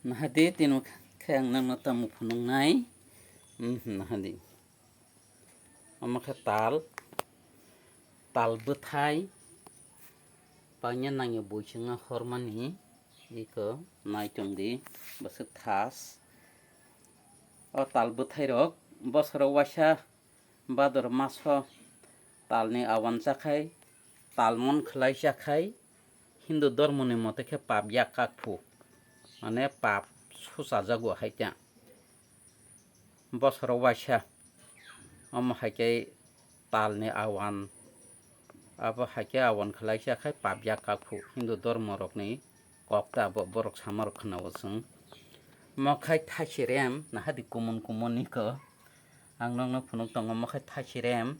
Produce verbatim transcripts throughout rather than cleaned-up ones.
Nahadi tino khe ang nangno tamo phunuknai. Nahadi. Omo khe tal, tal bwthai, pangya nangya buichwngno hormani, iko naichongdi, bwswk thas. O tal bwthairok bosoro waisa Bhador maso talni awan chakhai, talmon khwlai chakhai, Hindu dhormoni mote khe pap yak kakphu, mane pap suchajago hai khe. Bosoro waisa, omo hai khe talni awan, abo hai khe awan khwlai chakhai pap yak kakphu, Hindu dhormorokni kok ta abo borok samarok khwnao chwng. Mokhai thaisirem nahadi kumun kumun niko. Ang nokno phunuk tongo mokhai thaisirem.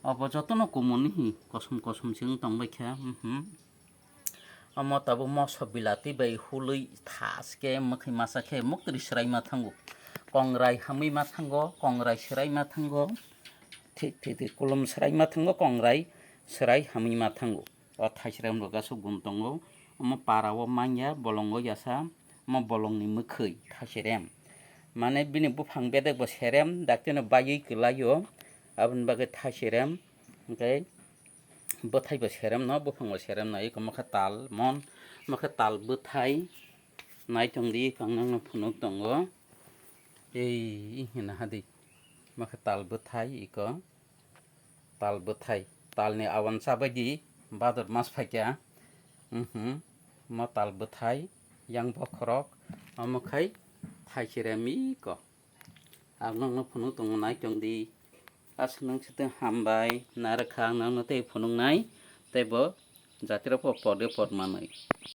Obo jotono kumun hi kosom kosom se wng tongbaikha. Mhm. Omo tabuk moso bilati bai hului thas khe mwkhwi masa khe muktri swrai ma thango. Kongrai hamwi ma thango, kongrai swrai ma thango. Thik thik thik kulum swrai ma thango, kongrai swrai hamwi ma thango. O thaisirem rok aswk gun tongo. Omo para o manya bolongo yasa, omo bolongni mwkhwi thaisirem. Mane bini buphang bedek bo serem, daktino baiwi kwlaio, aboni bagwi thaisirem. Hwnkhe bwthai bo serem no, buphang bo serem no, eko mokhe tal mon, mokhe tal bwthai. Naitongdi, kangnangno phunuk tongo. Ei hina hadi, mokhe tal bwthai eko. Tal bwthai, talni awan chabaidi Bhador mas phaikha. Mhm. Mo tal bwthai, yang bokhorok, omo khai thaisirem iko. Ang nokno phunuk tongo, naitongdi. Aswk nang sitwng hambai, narwkha ang nokno tei phunuknai, tei bo jatirok po pode pod manwi.